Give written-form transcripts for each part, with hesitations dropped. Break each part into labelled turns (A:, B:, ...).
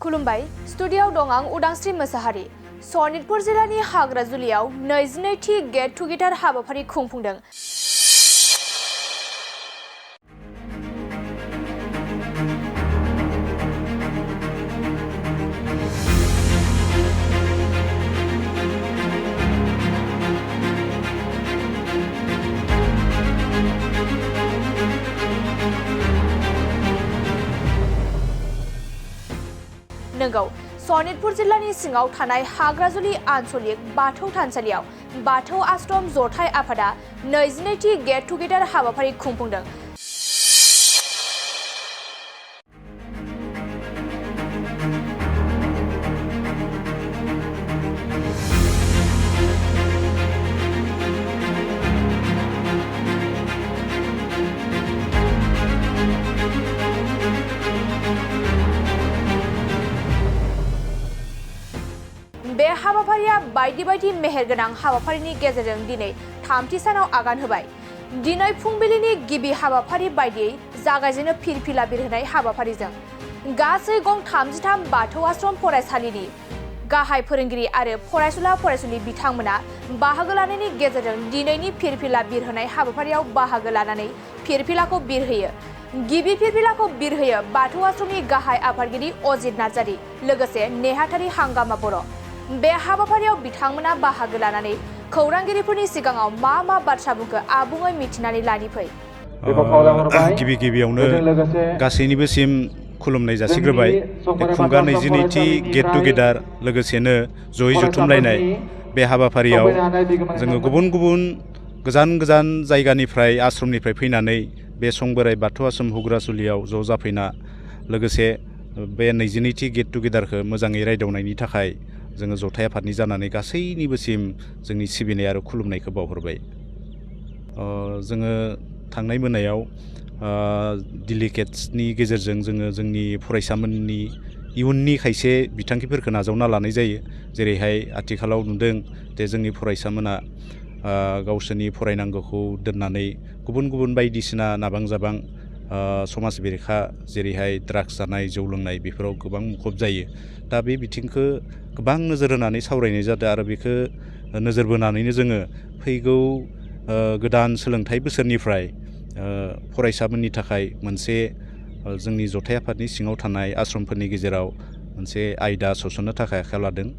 A: खुलुमबाय स्टुडियाव दं आं उदांस्रि मोसाहारि। सनितपुर जिल्लानि हाग्राजुलियाव 22थि गेट टुगेदार हाबाफारि खुंफुंदों। नंगौ सनितपुर जिल्लानि सिङाव थानाय हाग्राजुलि आनसलिक बाथौ थानसालियाव बाथौ आश्रम जथाय आफादा 22थि गेट टुगेदार हाबाफारि खुंफुंदों। बे हाबाफारिया बायदि बायदि मेहेरगोनां हाबाफारिनि गेजेरजों दिनै थामथि सानाव आगान होबाय। दिनै फुंबिलिनि गिबि हाबाफारि बायदियै जागायजेनो फिरफिला बिरहोनाय हाबाफारिजों गासै गं 33 बाथौ आश्रम फरायसालिनि गाहाय फोरोंगिरि आरो फरायसुला फरायसुलि बिथांमोना बाहागो लानायनि गेजेरजों दिनैनि फिरफिला बिरहोनाय हाबाफारियाव बाहागो लानानै फिरफिलाखौ बिरहोयो। गिबि फिरफिलाखौ बिरहोयो बाथौ आश्रमनि गाहाय आफादगिरि अजित नार्जारी लोगोसे नेहाथारि हांगामा बर'। बे हाबाफारियाव बिथांमोना बाहागो लानानै खौरांगिरिफोरनि सिगाङाव मा मा बाथ्रा बुंखो आबुङै मिथिनानै लानि फै।
B: गिबियावनो गासैनिबोसिम खुलुमनाय जासिग्रोबाय। खुंगा 22थि गेट टुगेदार लोगोसेनो जयै जथुमलायनाय बे हाबाफारियाव जोङो गुबुन गुबुन गोजान गोजान जायगानिफ्राय आश्रमनिफ्राय फैनानै बे संबोराइ बाथौ आश्रम हुग्रासुलियाव ज' जाफैना लोगोसे बे 22थि गेट टुगेदारखौ मोजाङै रायदावनायनि थाखाय जोङो जथाय आफादनि जानानै गासैनिबोसिम जोंनि सिबिनाय आरो खुलुमनायखौ बावहरबाय। जोङो थांनाय मोनायाव डेलिगेट्सनि गेजेरजों जोङो जोंनि फरायसामोननि इयुननि खायसे बिथांखिफोरखौ नाजावना लानाय जायो। जेरैहाय आथिखालाव नुदों जे जोंनि फरायसामोना गावसोरनि फरायनांगौखौ दोननानै गुबुन गुबुन बायदिसिना नाबां जाबां समाज बेरेखा जेरैहाय ड्राग्स जानाय जौ लोंनाय बेफोराव गोबां मुखुब जायो। दा बे बिथिंखौ गोबां नोजोर होनानै सावरायनाय जादों आरो बेखौ नोजोर बोनानैनो जोङो फैगौ गोदान सोलोंथाइ बोसोरनिफ्राय फरायसाफोरनि थाखाय मोनसे जोंनि जथाय आफादनि सिङाव थानाय आश्रमफोरनि गेजेराव मोनसे आयदा सोसननो थाखाय आखायाव लादों।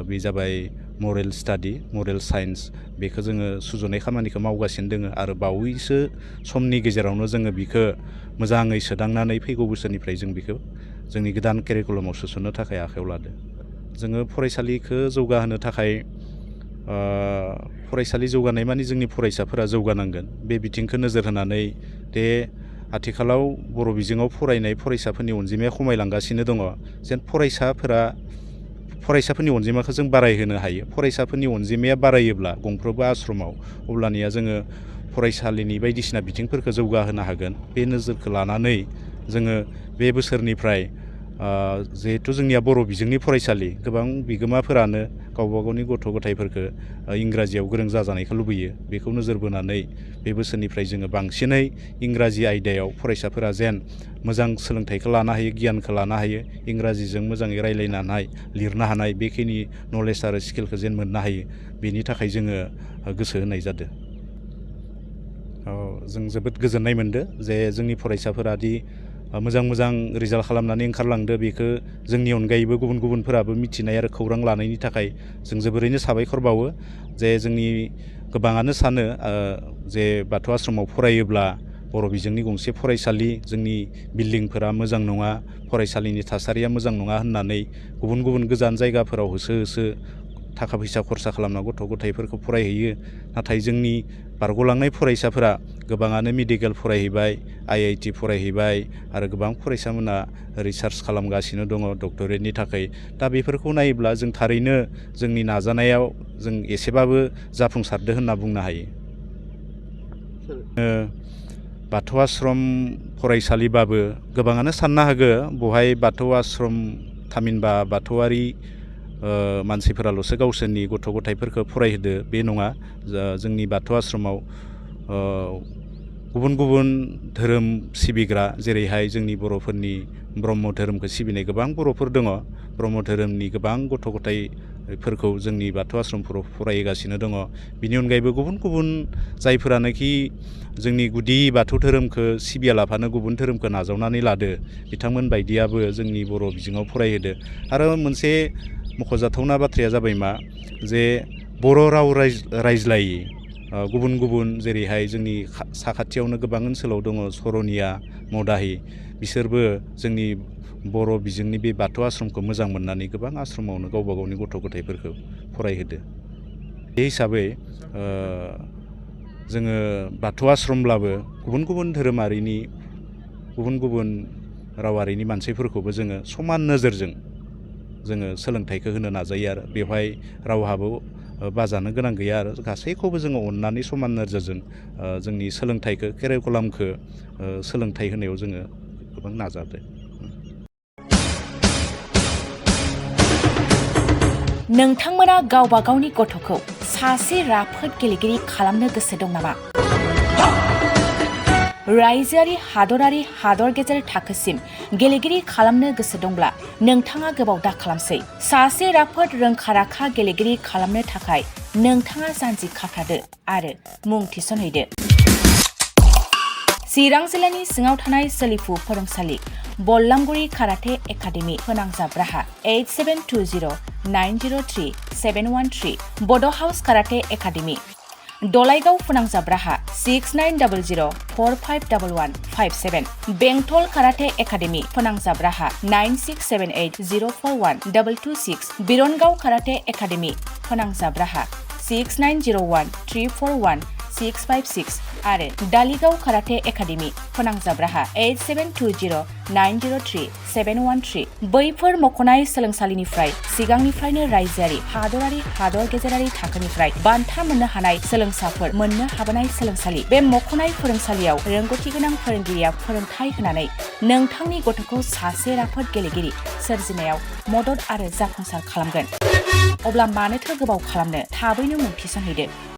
B: बे जाबाय मरेल स्टाडि मरेल साइन्स। बेखौ जोङो सुजुनाय खामानिखौ मावगासिनो दङ आरो बावैसो समनि गेजेरावनो जोङो बेखौ मोजाङै सोदांनानै फैगौ बोसोरनिफ्राय जों बेखौ जोंनि गोदान कारिकुलामाव सोसननो थाखाय आखायाव लादों। जोङो फरायसालिखौ जौगाहोनो थाखाय फरायसालि जौगानाय मानि जोंनि फरायसाफोरा जौगानांगोन। बे बिथिंखौ नोजोर होनानै दे आथिखालाव बर' बिजोङाव फरायनाय फरायसाफोरनि अनजिमाया खमायलांगासिनो दङ। जेन फरायसाफोरनि अनजिमाखौ जों बारायहोनो हायो। फरायसाफोरनि अनजिमाया बारायोब्ला गंफ्रोमबो आश्रमाव अब्लानिया जोङो फरायसालिनि बायदिसिना बिथिंफोरखौ जौगाहोनो हागोन। बे नोजोरखौ लानानै जोङो बे बोसोरनिफ्राय जिहेथु जोंनिया बर' बिजोंनि फरायसालि गोबां बिगोमाफोरानो गावबा गावनि गथ' गथायफोरखौ इंराजियाव गोरों जाजानायखौ लुबैयो। बेखौ नोजोर बोनानै बे बोसोरनिफ्राय जोङो बांसिनै इंराजि आयदायाव फरायसाफोरा जेन मोजां सोलोंथाइखौ लानो हायो गियानखौ लानो हायो इंराजिजों मोजाङै रायज्लायनो हानाय लिरनो हानाय बेखिनि नलेज आरो स्किलखौ जेन मोननो हायो बेनि थाखाय जोङो गोसो होनाय जादों। जों जोबोद गोजोननाय मोनदों जे जोंनि फरायसाफोरा दि मोजां मोजां रिजाल्ट खालामनानै ओंखारलांदो। बेखौ जोंनि अनगायैबो गुबुन गुबुनफोराबो मिथिनाय आरो खौरां लानायनि थाखाय जों जोबोरैनो साबायखर बावो। जे जोंनि गोबाङानो सानो जे बाथौ आश्रमाव फरायोब्ला बर' बिजोंनि गंसे फरायसालि जोंनि बिल्डिंफोरा मोजां नङा फरायसालिनि थासारिया मोजां नङा होननानै गुबुन गुबुन गोजान जायगाफोराव होसो होसो थाखा फैसा खरसा खालामना गथ' गथायफोरखौ फरायहैयो। नाथाय जोंनि बारग'लांनाय फरायसाफोरा गोबाङानो मेडिकेल फरायहैबाय IIT फरायहैबाय आरो गोबां फरायसामोना रिसार्च खालामगासिनो दङ डक्टरेटनि थाखाय। दा बेफोरखौ नायोब्ला जों थारैनो जोंनि नाजानायाव जों एसेबाबो जाफुंसारदो होनना बुंनो हायो। बाथौ आश्रम फरायसालिबाबो गोबाङानो साननो हागौ बहाय बाथौ आश्रम थामहिनबा बाथौआरि मानसिफोराल'सो गावसोरनि गथ' गथायफोरखौ फरायहोदो। बे नङा। जोंनि बाथौ आश्रमाव गुबुन गुबुन धोरोम सिबिग्रा जेरैहाय जोंनि बर'फोरनि ब्रह्म धोरोमखौ सिबिनाय गोबां बर'फोर दङ। ब्रह्म धोरोमनि गोबां गथ' गथायफोरखौ जोंनि बाथौ आश्रमफोराव फरायगासिनो दङ। बिनि अनगायैबो गुबुन गुबुन जायफोरानोखि जोंनि गुदि बाथौ धोरोमखौ सिबियालाफानो गुबुन धोरोमखौ नाजावनानै लादो बिथांमोन बायदियाबो जोंनि बर' बिजोङाव फरायहोदो। आरो मोनसे मख'जाथावना बाथ्राया जाबाय मा जे बर' राव रायज्लायै गुबुन गुबुन जेरैहाय जोंनि साखाथियावनो गोबां ओनसोलाव दङ सरनिया मदाहि बिसोरबो जोंनि बर' बिजोंनि बे बाथौ आश्रमखौ मोजां मोननानै गोबां आश्रमावनो गावबा गावनि गथ' गथायफोरखौ फरायहोदो। बे हिसाबै जोङो बाथौ आश्रमब्लाबो गुबुन गुबुन धोरोमारिनि गुबुन गुबुन रावारिनि मानसिफोरखौबो जोङो समान नोजोरजों जोङो सोलोंथाइखौ होनो नाजायो आरो बेवहाय रावहाबो बाजानो गोनां गैया आरो गासैखौबो जोङो अननानै समान नोजोरजों जोंनि सोलोंथाइखौ केरिकुलामखौ सोलोंथाइ होनायाव जोङो गोबां नाजादों।
C: नोंथांमोना गावबा गावनि गथ'खौ सासे राफोद गेलेगिरि खालामनो गोसो दं नामा? रायजोआरि हादरारि हादर गेजेर थाखोसिम गेलेगिरि खालामनो गोसो दंब्ला नोंथाङा गोबाव दा खालामसै। सासे राफोद रोंखा-राखा गेलेगिरि खालामनो थाखाय नोंथाङा जानजि खाफ्रादो आरो मुं थिसनहैदो। चिरां जिल्लानि सिङाव थानाय सोलिफु फोरोंसालि बल्लामगुरि काराटे एकाडेमि फोनांजाब राहा 8720903713 बड' हाउस काराटे एकाडेमि दलाइगाव फोनांजाब राहा 6900451157 बेंटल काराटे एकाडेमि फोनांजाब राहा 9678041226 बिरनगाव काराटे एकाडेमि फोनांजाब राहा 6901341656 आरो दालिगाव काराटे एकाडेमि फोनांजाब राहा 8720903713 बैफोर मख'नाय सोलोंसालिनिफ्राय सिगांनिफ्रायनो रायजोआरि हादरारि हादर गेजेरारि थाखोनिफ्राय बान्था मोननो हानाय सोलोंसाफोर मोननो हाबोनाय सोलोंसालि। बे मख'नाय फोरोंसालियाव रोंगौथि गोनां फोरोंगिरिया फोरोंथाइ होनानै नोंथांनि गथ'खौ सासे राफोद गेलेगिरि सोरजिनायाव मदद आरो जाफुंसार खालामगोन। अब्ला मानोथो गोबाव खालामनो, थाबैनो मुं थिसनहैदो।